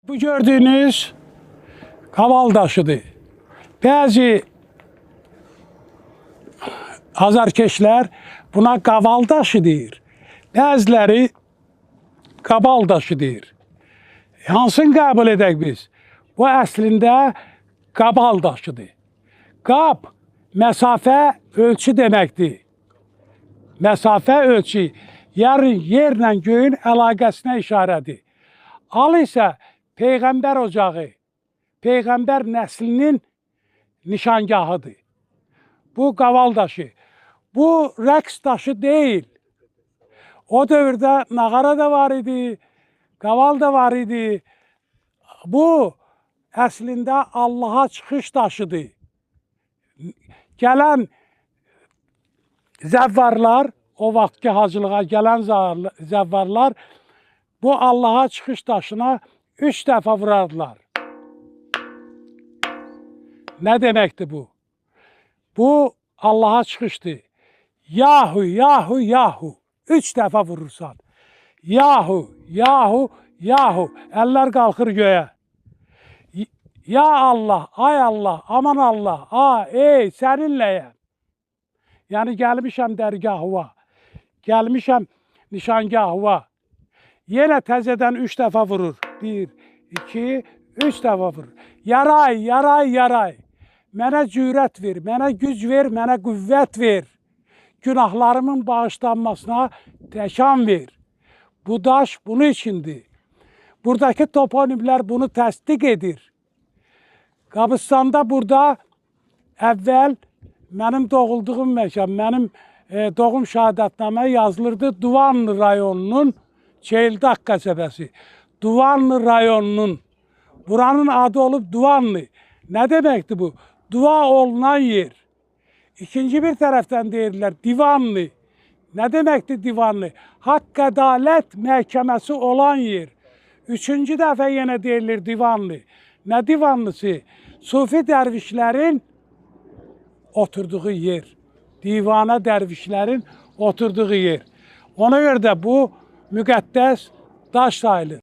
Bu gördüyünüz qaval daşıdır. Bəzi azarkeşlər buna qaval daşı deyir. Bəziləri qabal daşı deyir. Hansını qəbul edək biz? Bu əslində qabal daşıdır. Qab məsafə ölçü deməkdir. Məsafə ölçü, yəni yerlə göyün əlaqəsinə işarədir. Al isə peyğəmbər ocağı, peyğəmbər nəslinin nişangahıdır. Bu qaval daşı. Bu rəqs daşı deyil. O dövrdə nağara da var idi, qaval da var idi. Bu əslində Allaha çıxış daşıdır. Gələn zəvvarlar, o vaxtki hacılığa gələn zəvvarlar bu Allaha çıxış daşına 3 dəfə vurardılar. Nə deməkdir bu? Bu Allaha çıxışdır. Yahu, yahu, yahu. 3 dəfə vurursan. Yahu, yahu, yahu. Əllər qalxır göyə. Ya Allah, ay Allah, aman Allah, a, ey, səninləyəm. Yəni gəlmişəm dərgahıva, gəlmişəm nişangahıva. Yenə təzədən 3 dəfə vurur. 1, 2, 3 dəfə vurur. Yaray, yaray, yaray. Mənə cürət ver, mənə güc ver, mənə qüvvət ver. Günahlarımın bağışlanmasına təkan ver. Bu daş bunun içindir. Buradakı toponimlər bunu təsdiq edir. Qabıstanda burada əvvəl mənim doğulduğum məkan, mənim doğum şəhadətnamə yazılırdı Duvanlı rayonunun Çeyildaq qəsəbəsi. Duvanlı rayonunun, buranın adı olub Duvanlı. Nə deməkdir bu? Dua olunan yer. İkinci bir tərəfdən deyirlər Divanlı. Nə deməkdir Divanlı? Haqq ədalət məhkəməsi olan yer. Üçüncü dəfə yenə deyilir Divanlı. Nə divanlısı? Sufi dərvişlərin oturduğu yer. Divana dərvişlərin oturduğu yer. Ona görə də bu müqəddəs daş sayılır.